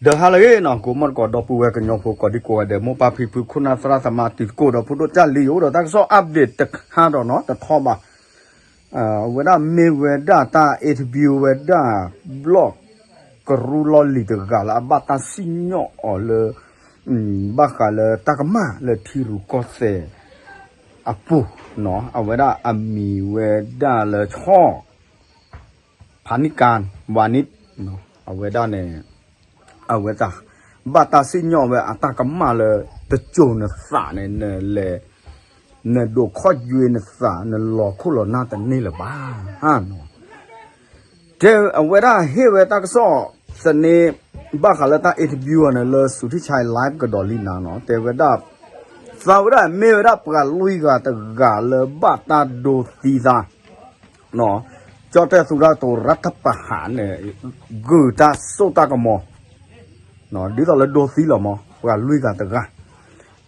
ဒီးဟါလၢအဂ့ၤနီၤ ကိးမီၣ်သကိး ဒီပုၢ်ဝဲၢ်ကညီဖိ ကိးဒံကိးဂၤဒဲး မိၢ်ပၢ်ဖံဖု ခိၣ်နၢ်သရၣ်သမါ တံၤသကိးဒီးဖိဒိၣ်ကၢ်လံ အိၣ်ဒီးတၢ်ကစီၣ် update တခါဒီးနီၤ တထီဘၣ် အဝဲဒၣ်မ့ၢ်ဝဲဒၣ်တၢ် interview ဝဲဒၣ် ဘျီၣ်ကရူၢ်လီၢ်လံၤတဂၤလၢအဘၣ်တၢ်စံၣ်ညီၣ်အီၤလၢ ဘၣ်ဃးလၢတၢ်ကမၣ်လၢထံရူၢ်ကီၢ်သဲးအပူၤနီၤ အဝဲဒၣ်အမံၤဝဲဒၣ်လၢဆီၣ် ဖးနံၣ်ကၣ် ဝၤနံၣ် အဝဲဒၣ်န့ၣ် အဝဲတၢ် ဘၣ်တၢ်စံၣ်ညီၣ်ဝဲအတၢ်ကမၣ်လၢ တစိၤနသးန့ၣ် နလဲၤ နဒိးခီၣ်ယွဲနသး နလီၤခိၣ်လီၤနၢ်တန့ၢ်လၢၤဘၣ် တဲအဝဲဒၣ်ဟ့ၣ်ဝဲတၢ်ကစီၣ်သန့ ဘၣ်ဃးလၢတၢ် interview အီၤန့ၣ် လၢစူၤထံၣ်ဆါ live ကဒီးလံနၤနီၤ တဲဝဲဒၣ် သးဝဲဒၣ်မ့ၢ်ဝဲဒၣ်ပှၤလွံၢ်ဂၤတဂၤလၢဘၣ်တၢ်ဒိသံသး ကၠီၣ်တဲၣ်သူတၢ်ကတိၤ ရၢ်ထပဟးန့ၣ် ဂုာ်တၢ်စိတၢ်ကမီၤ ဒ်သိးလၢဒိသံလီၤမး ပှၤလွံၢ်ဂၤတဂၤ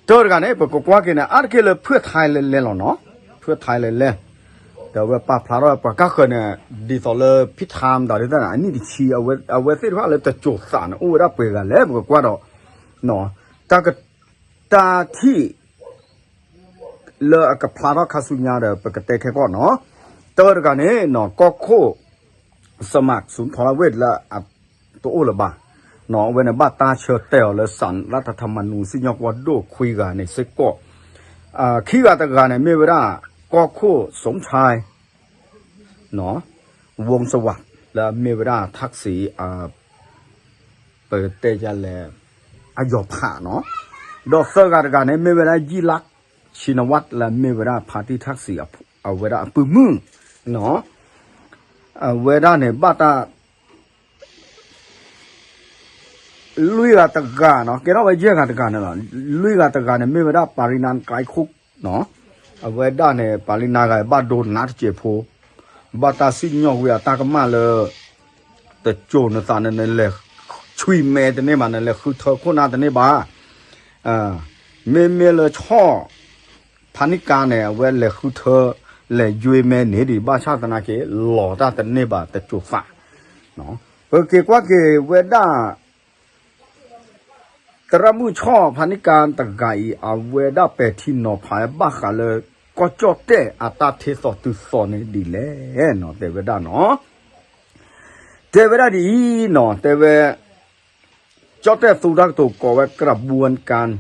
တၢတဂၤန့ၣ် ပကကွၢ်က့ၤန့ၣ် အါတက့ၢ်လၢဖုၣ်ထါလဲၤလဲၤလီၤနီၤ ဖုၣ်ထါလဲၤလဲၤ ဒီးအဝဲပာ်ဖျါထီၣ်ပှၤကါဃၢၤန့ၣ် ဒ်သိးလၢဖံထါမတၤဒ်သိးန့ၣ် အနံၣ်တဆံ အဝဲသ့ၣ်တဖၣ်လၢတစိၤသးန့ၣ် အိၣ်ဝဲဒၣ်ပှဲၤဂၤလဲၣ် ပကကွၢ်ဒီး တၢ်က တၢ်ထံၣ် လၢအကဖျါထီၣ်ခါဆူညါဒီး ပကတဲခဲကီၢ်နီၤ တၢတဂၤန့ၣ်နီၤ ကီၢ်ခိၣ် စမး စူၤထီလၢဝ့ၢ်လၢ တအိၣ်လၢၤဘၣ် အဝဲန့ၣ်ဘၣ်တၢ်ဆၢတဲာ်အီၤလၢ စးလၢထမနူ စံၣ်ညီၣ်ကွီၢ်ဒိၣ်ခွံဂၤန့ၣ်စ့ၢ်ကီး ခံဂၤတဂၤန့ၣ် မ့ၢ်ဝဲဒၣ် ကီၢ်ခိၣ် စူၤဆါ ဝူစဝး လၢအမ့ၢ်ဝဲဒၣ် ထၣ်စံ ပတဲယလဲၣ် အယီၤဖးနီၤ ဒီးသၢဂၤတဂၤန့ၣ် မ့ၢ်ဝဲဒၣ် ယံၣ်လၢ် ဆံနဝး လၢအမ့ၢ်ဝဲဒၣ် ဖါတံၢ်ထၣ်စံ အဝဲဒၣ်အပုၢ်မုၣ် အဝဲဒၣ်န့ၣ် ဘၣ်တၢ် လွံၢ်ဂၤတဂၤနီၤ ကဲထီၣ်ဝဲယဲၢ်ဂၤတဂၤန့ၣ်လီၤ လွံၢ်ဂၤတဂၤန့ၣ် မ့ၢ်ဝဲဒၣ် ပၤရံနါ ကရၢခိၣ် အဝဲဒၣ်န့ၣ် ပၤရံနါဂၤ ဘၣ်ဒိနါတစဲးဖိ ဘၣ်တၢ်စံၣ်ညီၣ်ဝံၤအတၢ်ကမၣ်လၢ တစိၤနသးန့ၣ် နလဲၤ ဆွံမဲတန့ၢ်ဘၣ် နလဲၤဃုထၢခိၣ်နၢ်တန့ၢ်ဘၣ် မ့မ့ၢ်လၢဆီၣ် ဖးနံၣ်ကါန့ၣ် အဝဲလဲၤဃုထၢ လဲၤယွဲမဲန့ၣ်ဒံး ဘၣ်ဆၣ်သနာ်က့ လီၤတၢ်တန့ၢ်ဘၣ်တစိၤသး ပက့ၤကွၢ်က့ၤဝဲဒၣ် သရၣ်မုၣ်ဆီၣ်ဖးနံၣ်ကါတဂၤအံၤ အဝဲဒၣ်ပဲာ်ထံနီၤဖးဘၣ်ဃးလၢ ကီၢ်ကၠီၣ်တဲၣ်အတၢ်ထ့သိးတုၤသိးန့ၣ်ဒ်လဲၣ်နီၤ တဲဝဲဒၣ်နီၤ တဲဝဲဒၣ်ဒ်အံၤနီၤ တဲဝဲ ကၠီၣ်တဲၣ်သူတၢ်ကတိၤကိးဝဲ ကရးဘူဝ်ကၣ်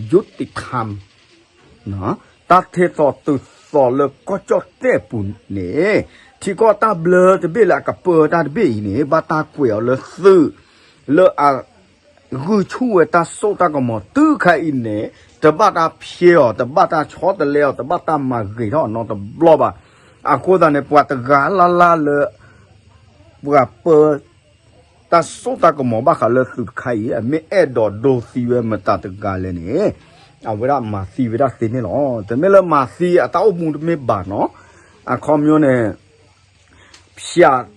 ယူတံထၣ် တၢ်ထ့သိးတုၤသိးလၢကီၢ်ကၠီၣ်တဲၣ်ပူၤန့ၣ် ထံကီၢ်တၢ်ဘျၢတဘ့ၣ်လၢအကပၢတၢ်တဘ့ၣ်အံၤန့ၣ် ဘၣ်တၢ်ကွဲးအီၤလၢသုး လၢအ ဂုာ်ဆူၣ်ဝဲတၢ်စိတၢ်ကမီၤတုၤခဲအံၤန့ၣ် တဘၣ်တၢ်ဖျဲအီၤ တဘၣ်တၢ်ဆီတလဲအီၤ တဘၣ်တၢ်မၤဂ့ၤထီၣ်နီတဘျီဘၣ်. အဃိသတးန့ၣ် ပှၤတဂၤလၢ်လၢ်လၢ ပှၤပၢ တၢ်စိတၢ်ကမီၤဘၣ်ဃးလၢသုးတခါအံၤ အမ့ၢ်အဲၣ်ဒိးဒိသံဝဲမတၤတဂၤလဲၣ်န့ၣ် အဝဲဒၣ်မၤသံဝဲဒၣ်သ့န့ၣ်လီၤ. တမ့ၢ်လၢမၤသံအတၢ်အိၣ်မူတမ့ၢ်ဘၣ်နီၤ. အခီပညီန့ၣ် ဖၠး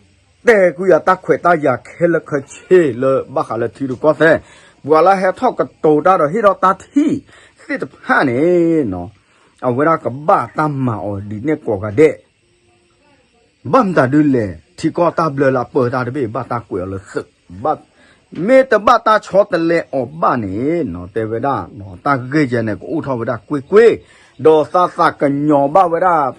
တဲာ်ကွံာ်အတၢ်ခွဲးတၢ်ယာ်ခဲလၢာ်ခဲဆ့လၢ ဘၣ်ဃးလၢထံရူၢ်ကီၢ်သဲး ပှၤလၢဟဲထီၣ်ကတိၤတၢ်ဒီးဟ့ၣ်ထီၣ်တၢ်ထံၣ်သ့ၣ်တဖၣ်န့ၣ် အဝဲဒၣ်ကဘၣ်တၢ်မၤအီၤဒ်န့ၣ်ကိးဂၤဒဲး ဘၣ်မတၤဒ်လဲၣ် ထံကီၢ်တၢ်ဘျၢလၢအပၢတၢ်တဘ့ၣ် ဘၣ်တၢ်ကွဲးအီၤလၢသုး မ့ၢ်တဘၣ်တၢ်ဆီတလဲအီၤဘၣ်န့ၣ် တဲဝဲဒၣ် တၢ်ဂ့ၢ်ယဲန့ၣ် ကအိၣ်ထီၣ်ဝဲဒၣ်ကွ့ၢ်ကွ့ၢ် ဒီးသးသးကညီၤဘၣ်ဝဲဒၣ်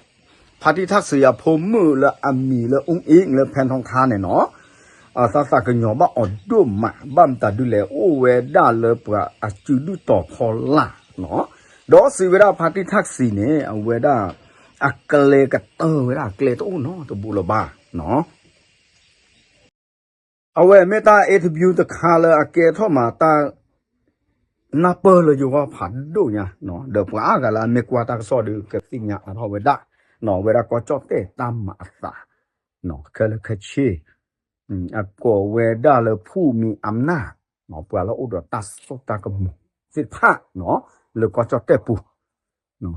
ဖါတံၢ်ထၣ်စံးအဖိမုၣ်လၢအမံၤလၢအူအ့ၣ်လၢဖဲထီထါန့ၣ်နီၤ သးသးကညီၤဘၣ်အီၤဒိၣ်မး ဘၣ်မတၤဒ်လဲၣ် အိၣ်ဝဲဒၣ်လၢပှၤအစုဒုၣ်တီၤဖီလာ်နီၤ ဒီးစံးဝဲဒၣ်ဖါတံၢ်ထၣ်စံးန့ၣ် အဝဲဒၣ် အကျဲကတၢၢ်ဝဲဒၣ်အကျဲတအိၣ်နီတဘိလၢၤဘၣ်နီၤ အဝဲမ့ၢ်တၢ် interview တခါလၢအကဲထီၣ်မးတၢ် နၢ်ပၢၢ်လၢယဂီၢ်ဖးဒိၣ်ညါ ဒီးပှၤအါဂၤလၢအမ့ၢ်ကွၢ်တၢ်ကစီၣ်ဒီး ကသ့ၣ်ညါအါထီၣ်ဝဲဒၣ် ဝဲဒၣ်ကီၢ်ကၠီၣ်တဲၣ်တၢ်မၤအသး ခဲလၢာ်ခဲဆ့ အကိးဝဲဒၣ်လၢဖူၣ်မံၤအမနၢ် ပှၤလၢအိၣ်ဒီးတၢ်စိတၢ်ကမီၤသ့ၣ်တဖၣ် လၢကီၢ်ကၠီၣ်တဲၣ်ပူၤ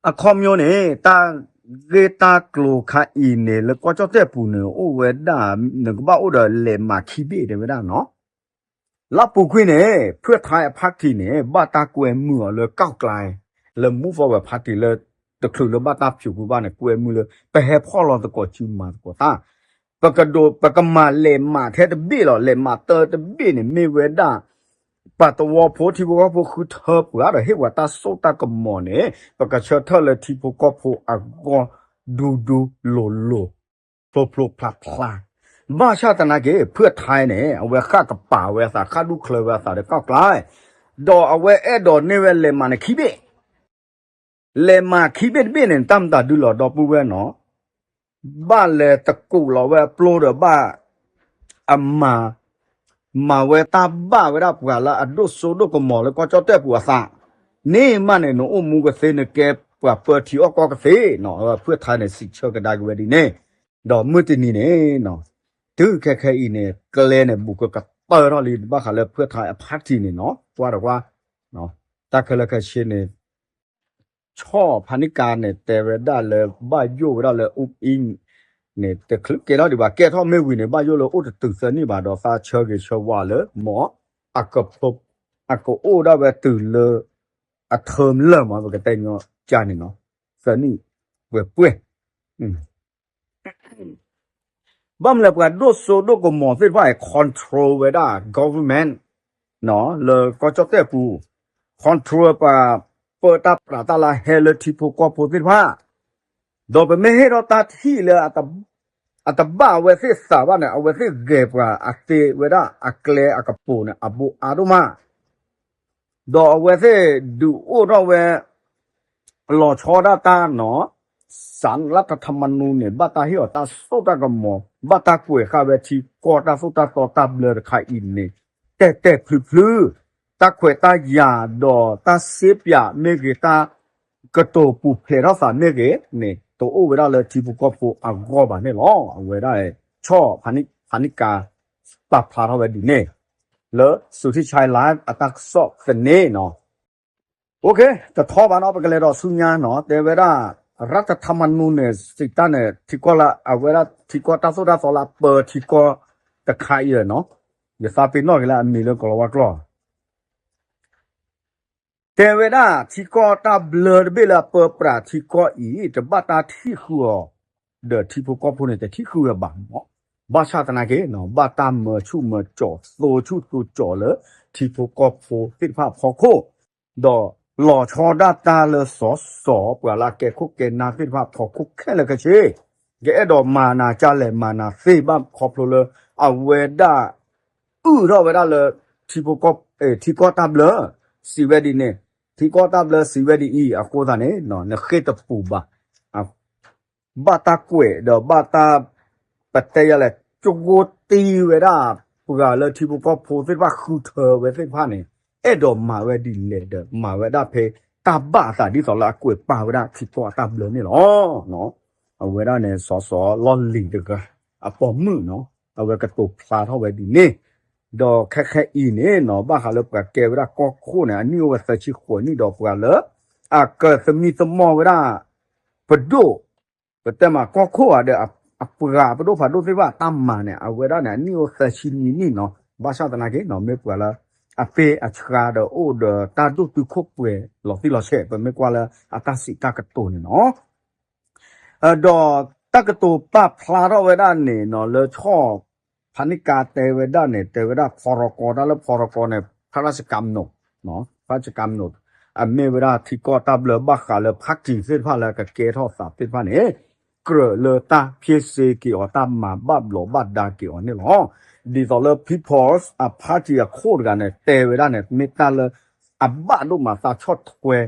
အခီပညီန့ၣ် တၢ်ဂ့ၢ်တၢ်ကျိၤခါအံၤန့ၣ် လၢကီၢ်ကၠီၣ်တဲၣ်ပူၤန့ၣ် အိၣ်ဝဲဒၣ် နကဘၣ်အိၣ်ဒီးလဲၤမၤခံဘ့ၣ်တဲဝဲဒၣ်နီၤ လၢအပူၤကွံာ်န့ၣ် ဖုၣ်ထါအဖါတံၢ်န့ၣ် ဘၣ်တၢ်ကွဲမုာ်အီၤလၢ ကၣ်ကျါ လၢ Move Forward Party လၢ တချုးလၢဘၣ်တၢ်ဖျိးကွံာ်ဘၣ်န့ၣ် ကွဲမုာ်လၢ ပဟဲဖီၣ်လီၤသကိးစုမၤသကိးတၢ် ပကဒိး ပကမၤလဲၤမးထဲတဘ့ၣ်လီၤ. လဲၤမးတၢတဘ့ၣ်န့ၣ် မ့ၢ်ဝဲဒၣ် ပှၤသဝီဖိ ထံဖိကီၢ်ဖိဃုထၢပှၤဒီးဟ့ၣ်ပှၤတၢ်စိတၢ်ကမီၤန့ၣ် ပကဆၢထၢၣ်လၢထံဖိကီၢ်ဖိအဂီၢ် ဒူဒူလိၤလိၤ ဖျိဖျိဖျါဖျါ. ဘၣ်ဆၣ်သနာ်က့ ဖုၣ်ထါန့ၣ် အဝဲဃၣ်ကပၤဝဲအသး ဃၣ်ဒူၣ်ချၢဝဲအသးဒီးကီၢ်ကျါ, ဒီးအဝဲအဲၣ်ဒိးန့ၢ်ဝဲလဲၤမးန့ၣ်ခံဘ့ၣ် လဲၤမးခံဘ့ၣ်တဘ့ၣ်န့ၣ် တၢ်မတၤဒုလီၤဒီပုၢ်ဝဲၢ်နီၤ, ဘၣ်လဲၤသကိးလီၤဝဲအပျိဒီးဘၣ် အမၤ မၤဝဲတၢ်ဘၣ်ဝဲဒၣ်ပှၤလၢအဒိၣ်စိဒိၣ်ကမီၤလၢကီၢ်ကၠီၣ်တဲၣ်ပူၤအသး, န့ၣ်မးန့ၣ် နအိၣ်မူကသ့ နကဲပှၤပၢထံအီၣ်ကီၢ်ကသ့နီၤ, ဖုၣ်ထါန့ၣ် စံးဆၢကဒါက့ၤဝဲဒ်န့ၣ်, ဒီးမုၢ်တနံၤန့ၣ်နီၤ, တုၤခဲခဲအံၤန့ၣ် ကျဲန့ၣ် ဘူးကကတၢၢ်ထီၣ်လံ ဘၣ်ဃးလၢဖုၣ်ထါအ party န့ၣ်နီၤ, ကွၢ်ဒီးကွၢ်, တၢ်ခဲလၢာ်ခဲဆ့န့ၣ် ဆီၣ်ဖးနံၣ်ကါန့ၣ် တဲဝဲဒၣ်လၢဘၣ်ယိၣ်ဝဲဒၣ်လၢ အူအံၤန့ၣ် တချုးကဲထီၣ်ဒံးဘၣ် ကဲထီၣ်မ့ၢ်ဝံၤန့ၣ် ဘၣ်ယိၣ်လၢအိၣ်တတုၤသၢနံၣ်ဘၣ်ဒီး သးဆၢဂ့ၤဆၢဝါလၢ မ်အကဖျိ အကအိၣ်ဒၣ်ဝဲတုၤလၢ အ term လၢာ်မး ပကတဲညီကၢ်န့ၣ်နီၤ, သၢနံၣ်ပှဲၤပှဲၤ ဘၣ်မနုၤလဲၣ် ပှၤဒိၣ်စိဒိၣ်ကမီၤသ့ၣ်တဖၣ်အံၤ control ဝဲဒၣ် government လၢကီၢ်ကၠီၣ်တဲၣ်ပူၤ, control ပှၤပၢတၢ်ပြးတၢ်လၢဟဲလၢထံဖိကီၢ်ဖိသ့ၣ်တဖၣ်, ဒီးပမ့ၢ်ဟ့ၣ်ထီၣ်တၢ်ထံၣ်လၢ အတဘၣ်အဝဲသ့ၣ်သးဘၣ်န့ၣ် အဝဲသ့ၣ်ဂဲၤပှၤအသ့ဝဲဒၣ်အကျဲအကပိၤန့ၣ် အဘူးအါဒိၣ်မး ဒီးအဝဲသ့ၣ်ဒုးအိၣ်ထီၣ်ဝဲ လီၤဆီဒၣ်တၢ်နီၤ, စးလၢတထမနူန့ၣ် ဘၣ်တၢ်ဟ့ၣ်အီၤတၢ်စိတၢ်ကမီၤ ဘၣ်တၢ်ကွဲးဃာ်ဝဲထံကီၢ်တၢ်သိၣ်တၢ်သီတၢ်ဘျၢတခါအံၤန့ၣ် တဲာ်တဲာ်ဖျုးဖျုး, တၢ်ခွဲးတၢ်ယာ်ဒီးတၢ်စ့ပၠးမ့ၢ်ဂ့ၤ တၢ်ကတိၤပူၤဖျဲးထီၣ်သးမ့ၢ်ဂ့ၤန့ၣ် တအိၣ်ဝဲဒၣ်လၢထံဖိကီၢ်ဖိအဂီၢ်ဘၣ်န့ၣ်လီၤ. အဝဲဒၣ် ဆီၣ်ဖးနံၣ်ကါ ပာ်ဖျါထီၣ်ဝဲဒ်န့ၣ် လၢ Suthichai Live အတၢ်ကစီၣ်သန့နီၤ. တထီဘၣ်နီၤ ပကလဲၤဒီးဆူညါနီၤ တဲဝဲဒၣ် ရၢ်တထမနူန့ၣ် စံးတၢ်န့ၣ် ထံကီၢ်လၢအဝဲဒၣ်ထံကီၢ်တၢ်သိၣ်တၢ်သီလၢအပၢထံကီၢ်တခါအံၤနီၤ, ယသးပ့ၤနီၣ်က့ၤလၢအမံၤလၢကလီၤဝါကျိာ် တဲဝဲဒၣ်ထံကီၢ်တၢ်ဘျၢတဘ့ၣ်လၢအပၢပြးထံကီၢ်အံၤ တဘၣ်တၢ်ထံၣ်ဃုာ်အီၤ ဒီးထံဖိကီၢ်ဖိန့ၣ် တထံၣ်ဃုာ်ဝဲဘၣ်မး, ဘၣ်ဆၣ်သနာ်က့ ဘၣ်တၢ်မၢဆူၣ်မၢကၠီၤ သိဆူၣ်သိကၠီၤလၢထံဖိကီၢ်ဖိသ့ၣ်တဖၣ်အဖီခိၣ်, ဒီးလီၤဆီဒၣ်တၢ်လၢစီၤစီၤပှၤလၢအကဲခိၣ်ကဲနၢ်သ့ၣ်တဖၣ်အဖီခိၣ်ခဲလၢာ်ခဲဆ့, ကအဲၣ်ဒိးမၤနၤကလဲၣ်မၤနၤသ့ဘၣ်ခီဖျိလၢ အဝဲဒၣ် အုၣ်ထီၣ်ဝဲဒၣ်လၢ ထံဖိကီၢ် ထံကီၢ်တၢ်ဘျၢ စံးဝဲဒ်န့ၣ်, ထံကီၢ်တၢ်ဘျၢစံးဝဲဒ်အံၤ အဃိသတးန့ၣ် နဃ့ၢ်တပူၤဘၣ်, ဘၣ်တၢ်ကွဲးဒီးဘၣ်တၢ် ပတဲယလဲၣ် ကၠိတံဝဲဒၣ် ပှၤလၢထံဖိကီၢ်ဖိသ့ၣ်တဖၣ်ဃုထၢဝဲသ့ၣ်တဖၣ်န့ၣ် အဲၣ်ဒိးမၤဝဲဒ်လဲၣ်ဒီး မၤဝဲဒၣ်ဖဲ တၢ်ဘၣ်အသးဒ်သိးလၢအကွဲးပာ်ဝဲဒၣ်ထံကီၢ်အတၢ်ဘျၢန့ၣ်လီၤ. အဝဲဒၣ်န့ၣ် စီၤစီၤလီၢ်လံၤတဂၤ အပိာ်မုၣ်နီၤ အဝဲကတိၤဖျါထီၣ်ဝဲဒ်န့ၣ်, ဒီးခဲခဲအံၤန့ၣ်နီၤ ဘၣ်ဃးလၢပှၤကဲဝဲဒၣ်ကီၢ်ခိၣ်န့ၣ် အနံၣ်အိၣ်ဝဲသၢဆံဃိးနံၣ်ဒီးပှၤလၢ အကသမံသမိးဝဲဒၣ် ပဒိၣ် ပတဲမးကီၢ်ခိၣ်ဧါဒီး အပှၤပဒိၣ်ဖးဒိၣ်သ့ၣ်တဖၣ်အတၢ်မၤန့ၣ် အဝဲဒၣ်န့ၣ် အနံၣ်အိၣ်သၢဆံနွံနံၣ်နီၤ ဘၣ်ဆၣ်သနာ်က့နီၤ မ့ၢ်ပှၤလၢ အပ့ၢ်အဆှါဒီးအိၣ်ဒီးတၢ်ဒိၣ်တုာ်ခိၣ်ပှဲၤလီၤတံၢ်လီၤဆဲး ပမ့ၢ်ကွၢ်လၢအတၢ်စံးတၢ်ကတိၤန့ၣ်နီၤ ဒီးတၢ်ကတိၤပာ်ဖျါထီၣ်ဝဲဒၣ်န့ၣ်နီၤ လၢဆီၣ်ဖးနံၣ်ကါတဲဝဲဒၣ်န့ၣ် တဲဝဲဒၣ်ဖီရီကီ တၢ်လၢဖီရီကီန့ၣ် ဖရၣ်စကမ်နိၣ် ဖရၣ်စကမ်နိၣ် အမ့ၢ်ဝဲဒၣ်ထံကီၢ်တၢ်ဘျၢဘၣ်ဃးလၢ party သ့ၣ်တဖၣ်လၢကကဲထီၣ်သးသ့ၣ်တဖၣ်န့ၣ် ကြၢးလၢတၢ်ဖ့စ့က့ၤအီၤ တၢ်မၤဘၣ်ဘျီးဘၣ်ဒါက့ၤအီၤန့ၣ်လီၤ. ဒ်သိးလၢ People's အ party အခိၣ်တဂၤန့ၣ် တဲဝဲဒၣ်န့ၣ် မ့ၢ်တၢ်လၢ အဘၣ်ဒိၣ်မးသးဆီၣ်ထွဲ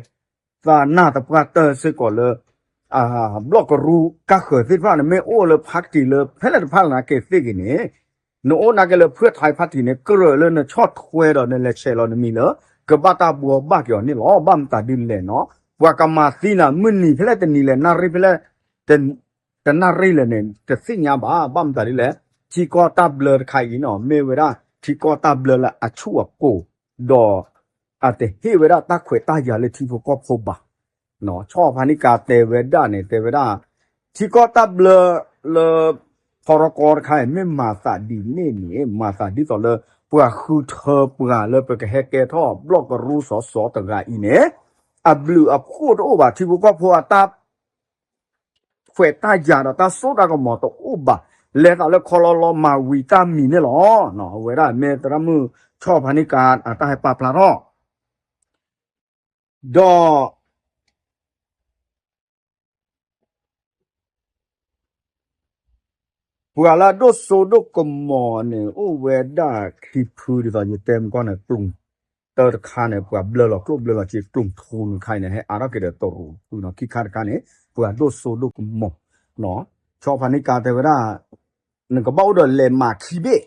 သးနၢ်တပှၢ်တၢၢ်စ့ၢ်ကီးလၢ ဘျီၣ်ကရူၢ်ကၢ်ဃၢၤသ့ၣ်တဖၣ်န့ၣ် မ့ၢ်အိၣ်လၢ party လၢဖဲလဲၣ်တဖၣ်လၢနက့ၤသ့ၣ်ဂ့ၤန့ၣ် နအိၣ်နာ်က့လၢ ဖုၣ်ထါ party န့ၣ် ကြၢးလၢနဆီၣ်ထွဲဒီးနလဲၤဆဲးလီၤနမံၤလၢ ကဘၣ်တၢ်ဘှီဘၣ်က့ၤအီၤန့ၣ်လီၤ. ဘၣ်မတၤဒ်လဲၣ်နီၤ ပှၤကမၤသံနၤ မုၢ်နံၤဖဲလဲၣ်တနံၤလဲၣ် နၣ်ရံၣ်ဖဲလဲၣ် တနၣ်ရံၣ်လဲၣ်န့ၣ် တသ့ၣ်ညါဘၣ်. ဘၣ်မတၤဒ်လဲၣ် ထံကီၢ်တၢ်ဘျၢတခါအံၤနီၤ မ့ၢ်ဝဲဒၣ် ထံကီၢ်တၢ်ဘျၢလၢအဆူၣ်အကိၤ ဒီး အတဟ့ၣ်ဝဲဒၣ်တၢ်ခွဲးတၢ်ယာ်လၢထံဖိကီၢ်ဖိဘၣ်. ဆီၣ်ဖးနံၣ်ကါတဲဝဲဒၣ်န့ၣ် တဲဝဲဒၣ် ထံကီၢ်တၢ်ဘျၢလၢ ဖီရီကီတခါအံၤ မ့ၢ်မၤသးဒ်န့ၣ်န့ၣ် မၤသးဒ်သိးလၢ ပှၤဃုထၢပှၤလၢပကဟဲကဲထီၣ်ဘျီၣ်ကရူၢ်စီၤစီၤတဂၤအံၤန့ၣ် အဘျုးအဖှိၣ်တအိၣ်ဘၣ် ထံဖိကီၢ်ဖိအတၢ် ခွဲးတၢ်ယာ်ဒီးတၢ်စိတၢ်ကမီၤတအိၣ်ဘၣ်. လဲၤသးလၢခီလီလီမၤဝံၤတၢ်မံၤန့ၣ်လီၤ. အဝဲဒၣ်မ့ၢ်သရၣ်မုၣ်ဆီၣ်ဖးနံၣ်ကါ အတၢ်ဟဲပာ်ဖျါထီၣ် ဒီး ပှၤလၢအဒိၣ်စိဒိၣ်ကမီၤန့ၣ် အိၣ်ဝဲဒၣ်ခံဖုဒ်သိး ယတဲမုၢ်ကီၢ်န့ၣ် ကျိၣ်တၢတခါန့ၣ် ပှၤဘျၢလီၤကျိၣ်ဘျၢလီၤစ့ ကျိၣ်ထူနခါအံၤန့ၣ် ဟဲအါထီၣ်က့ၤဒီးတရူးဖုနီၤ ခံခါတခါန့ၣ် ပှၤဒိၣ်စိဒိၣ်ကမီၤ ဆီၣ်ဖးနံၣ်ကါတဲဝဲဒၣ် နကဘၣ်အိၣ်ဒီးလဲၤမၤခံဘ့ၣ်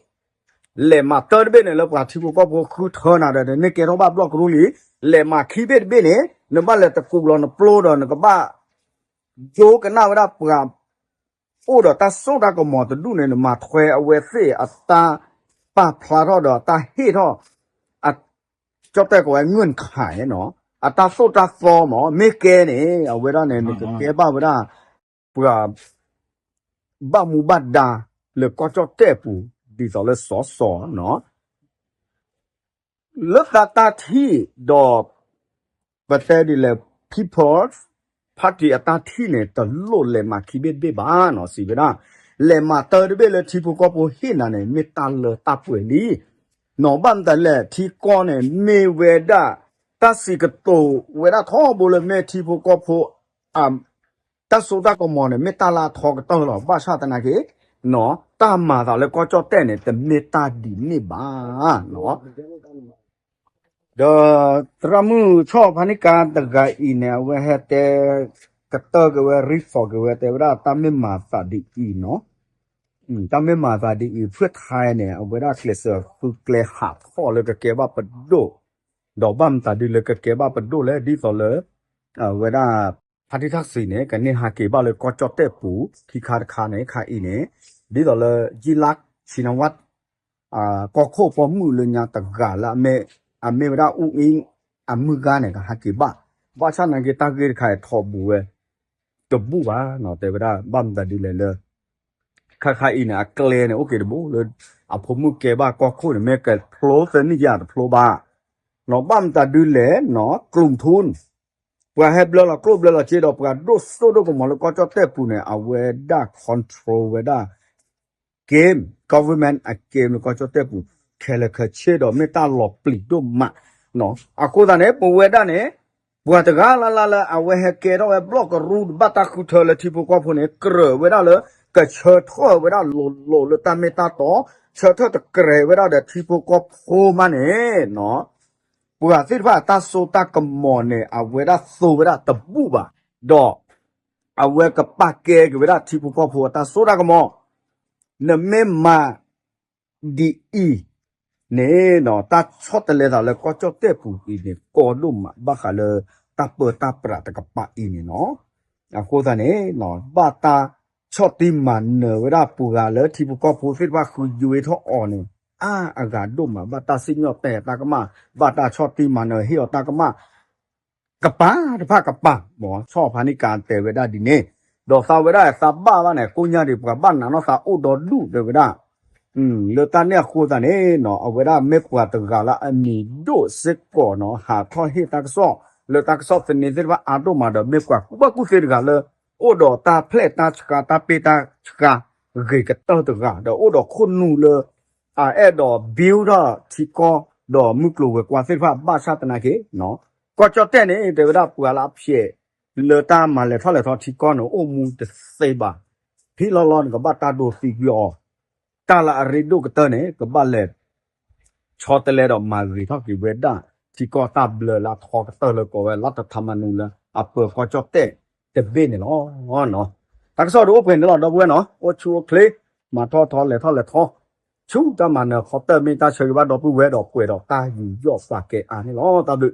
လဲၤမၤတၢတဘ့ၣ်န့ၣ် လၢပှၤထံဖိကီၢ်ဖိဃုထၢနၤဒီး နကဲထီၣ်ဘၣ်ဘျီၣ်ကရူၢ်လံ, လဲၤမၤခံဘ့ၣ်တဘ့ၣ်န့ၣ် နဘၣ်လဲၤတကူးလီၤနပျိဒီး နကဘၣ် ယိကနၣ်ဝဲဒၣ်ပှၤ အိၣ်ဒီးတၢ်စိတၢ်ကမီၤတဒူၣ်န့ၣ် နမၤထွဲအဝဲသ့ၣ်အတၢ်ပာ်ဖျါထီၣ်ဒီးတၢ်ဟ့ၣ်ထီၣ် ကၠီၣ်တဲၣ်ကိးဝဲ ငွံၣ်ခါနီၤ အတၢ်သိၣ်တၢ်သီမး မ့ၢ်ကဲန့ၣ် အဝဲဒၣ်န့ၣ် နကကဲဘၣ်ဝဲဒၣ် ပှၤ ဘၣ်မူဘၣ်ဒါ လၢကီၢ်ကၠီၣ်တဲၣ်ပူၤ ဒ်သိးလၢစီၤစီၤနီၤ လၢသးတၢ်ထံၣ်ဒီး ပတဲဒ်လဲၣ် People Party အတၢ်ထံၣ်န့ၣ် တလိၣ်လဲၤမၤခံဘ့ၣ်တဘ့ၣ်ဘၣ်နီၤ စံးဝဲဒၣ် လဲၤမၤတၢတဘ့ၣ်လၢထံဖိကီၢ်ဖိဟ့ၣ်နၤန့ၣ် မ့ၢ်တၢ်လၢတၢ်ပှဲၤလံ နီၤ ဘၣ်မတၤလဲၣ် ထံကီၢ်န့ၣ် မ့ၢ်ဝဲဒၣ် တၢ်စံးကတိၤဝဲဒၣ်ထီဘိလၢမ့ၢ်ထံဖိကီၢ်ဖိ တၢ်စိတၢ်ကမီၤန့ၣ် မ့ၢ်တၢ်လၢအထီကတၢၢ်လီၤ. ဘၣ်ဆၣ်သနာ်က့ တၢ်မၤသးလၢကီၢ်ကၠီၣ်တဲၣ်န့ၣ် တမ့ၢ်တၢ်ဒ်န့ၣ်ဘၣ်နီၤ ဒီးသရၣ်မုၣ်ဆီၣ်ဖးနံၣ်ကါတဂၤအံၤန့ၣ် အဝဲဟဲတဲ ကတၢၢ်က့ၤဝဲ ရံၣ်သီက့ၤဝဲ တဲဝဲဒၣ်တၢ်မ့ၢ်မၤသးဒ်အံၤနီၤ တၢ်မ့ၢ်မၤသးဒ်အံၤ ဖုၣ်ထါန့ၣ် အဝဲဒၣ်ကျဲးစၢးဃုကျဲဟးထီၣ်လၢကကဲဘၣ်ပဒိၣ် ဒီးဘၣ်မတၤဒ်လၢကကဲဘၣ်ပဒိၣ်လဲၣ် ဒ်သိးလၢ အဝဲဒၣ် ဖါတံၢ်ထၣ်စံးန့ၣ် ကန့ၢ်ဟးက့ၤဘၣ်လၢကီၢ်ကၠီၣ်တဲၣ်ပူၤ ခံခါတခါန့ၣ် ခါအံၤန့ၣ် ဒ်သိးလၢ ယံလါ ဆံနဝါ ကီၢ်ခိၣ်ပိာ်မုၣ်လၢညါတဂၤလၢ အမ့ၢ်ဝဲဒၣ်အူအ့ အမုၢ်ဂၤန့ၣ် ကဟးက့ၤဘၣ် ဘၣ်ဆၣ်နာ်က့တၢ်ဂ့ၢ်တခါအံၤထီၣ်ဘူးဝဲ တဘူးဘၣ်နီၤ တဲဝဲဒၣ် ဘၣ်မတၤဒ်လဲၣ်လၢ ခါခါအံၤန့ၣ် အကျဲန့ၣ် အိၣ်က့ၤတဘိလၢ အဖိမုၣ်ကဲဘၣ်ကီၢ်ခိၣ်န့ၣ် မ့ၢ်ကဖျိသနံၣ်ယၤတဖျိဘၣ်နီၤ ဘၣ်မတၤဒ်လဲၣ်နီၤ ကျိၣ်ထူ ပှၤဟဲဘျၢလီၤကျိၣ်ဘျၢလီၤစ့ဒီး ပှၤဒိၣ်စိဒိၣ်ကမီၤလၢကီၢ်ကၠီၣ်တဲၣ်ပူၤန့ၣ် အဝဲဒၣ် control ဝဲဒၣ် game, government အ game လၢကီၢ်ကၠီၣ်တဲၣ်ပူၤ ခဲလၢာ်ခဲဆ့ဒီး မ့ၢ်တၢ်လီၤပျံၤဒိၣ်မးနီၤ အဃိသတးန့ၣ် ပဝဲဒၣ်န့ၣ် ပှၤတဂၤလၢ်လၢ်လၢအဝဲဟဲကဲထီၣ်ဝဲဘျီၣ်ကရူၢ် ဘၣ်တၢ်ဃုထၢလၢထံဖိကီၢ်ဖိန့ၣ် ကြၢးဝဲဒၣ်လၢ ကဆၢထၢၣ်ဝဲဒၣ်လိၤလိၤလၢတၢ်မ့ၢ်တၢ်တီ, ဆၢထၢၣ်တကြၢးဝဲဒၣ်ဒီးထံဖိကီၢ်ဖိမးန့ၣ်နီၤ ပှၤသ့ၣ်တဖၣ်အတၢ်စိတၢ်ကမီၤန့ၣ် အဝဲဒၣ်သိဝဲဒၣ်တဘူၣ်ဘၣ်, ဒီး အဝဲကပာ်ကဲက့ၤဝဲဒၣ်ထံဖိကီၢ်ဖိအတၢ်စိတၢ်ကမီၤ, နမ့ၢ်မၤ ဒ်အံၤန့ၣ်ဒီး တၢ်ဆီတလဲသးလၢကီၢ်ကၠီၣ်တဲၣ်ပူၤအံၤန့ၣ် ကီဒိၣ်မး ဘၣ်ဃးလၢတၢ်ပၢတၢ်ပြးတကပၤအံၤန့ၣ်နီၤ. အဃိသတးန့ၣ် ဘၣ်တၢ်ဆီၣ်တံၢ်မၤနၢၤဝဲဒၣ်ပှၤလၢထံဖိကီၢ်ဖိသ့ၣ်တဖၣ်ဃုယွ့ထီၣ်အီၤန့ၣ် အါအဂၤဒိၣ်မး ဘၣ်တၢ်စံၣ်ညီၣ်တဲာ်တၢ်ကမၣ်, ဘၣ်တၢ်ဆီၣ်တံၢ်မၤနၢၤဟ့ၣ်အီၤတၢ်ကမၣ် ကပၤတဖၣ်ကပၤ, မ့ၢ်ဆီၣ်ဖးနံၣ်ကါတဲဝဲဒၣ်ဒ်န့ၣ်, ဒီးသးဝဲဒၣ်သးဘၣ်ဘၣ်န့ၣ် ကိညါဒံး ပှၤဘၣ်နးနီၢ်သးအိၣ်ဒီဒူၣ်တဲဝဲဒၣ်, လၢတၢ်န့ၣ်အဃိသတးန့ၣ်နီၤ အဝဲဒၣ်မ့ၢ်ပှၤတဂၤလၢအမံၤဒိၣ်စ့ၢ်ကီးနီၤ ဟးထီၣ်ဟ့ၣ်တၢ်ကစီၣ် လၢတၢ်ကစီၣ်သန့သ့ၣ်တဖၣ်အါဒိၣ်မးဒီး မ့ၢ်ပှၤကူၣ်ဘၣ်ကူၣ်သ့တဂၤလၢ အိၣ်ဒီးတၢ်ဖျဲၣ်တၢ်ဆှါ တၢ်ပ့ၢ်တၢ်ဆှါ ဂ့ၤကတၢၢ်တဂၤ ဒီးအိၣ်ဒီးခိၣ်နူာ်လၢ အအဲၣ်ဒိး build ထီၣ်ထံကီၢ် ဒီးမုၢ်ကျိၤဝဲၤကွာ်သ့ၣ်တဖၣ် ဘၣ်ဆၣ်သနာ်က့ ကီၢ်ကၠီၣ်တဲၣ်န့ၣ် တဲဝဲဒၣ်ပှၤလၢအဖျဲးလၢတၢ်မၤလဲၤထီၣ်လဲၤထီထံကီၢ်န့ၣ် အိၣ်မူတသ့ဘၣ်, ဖံးလီၤလီၤန့ၣ်ကဘၣ်တၢ်ဒိသံကွံာ်အီၤ, တၢ်လၢအရ့ဒိၣ်ကတၢၢ်န့ၣ် ကဘၣ်လဲၤ ဆီတလဲဒီးမၤဂ့ၤထီၣ်က့ၤဝဲဒၣ် ထံကီၢ်တၢ်ဘျၢလၢအထီကတၢၢ်လၢကိးဝဲ လါတထးမနူလၢအပၢၤကီၢ်ကၠီၣ်တဲၣ်တဘ့ၣ်န့ၣ်လီၤ. တၢ်ကစီၣ်ဒုးအိၣ်ပှဲၤန့ၣ်လီၤ ဒီပုၢ်ဝဲၢ်နီၤ, အိၣ်ဆူၣ်အိၣ်ချ့ မၤထီၣ်ထီလဲၤထီၣ်လဲၤထီ, ဆူတၢ်မၤနၢၤခီတၢၢ် မ့ၢ်တၢ်ဆၢဂ့ၤဘၣ်ဒီပုၢ်ဝဲၢ်ဒီးပှဲၤဒီးတၢ်ယူးယီၣ်ပာ်ကဲအါန့ၣ်လီၤ. တၢ်ဘျုး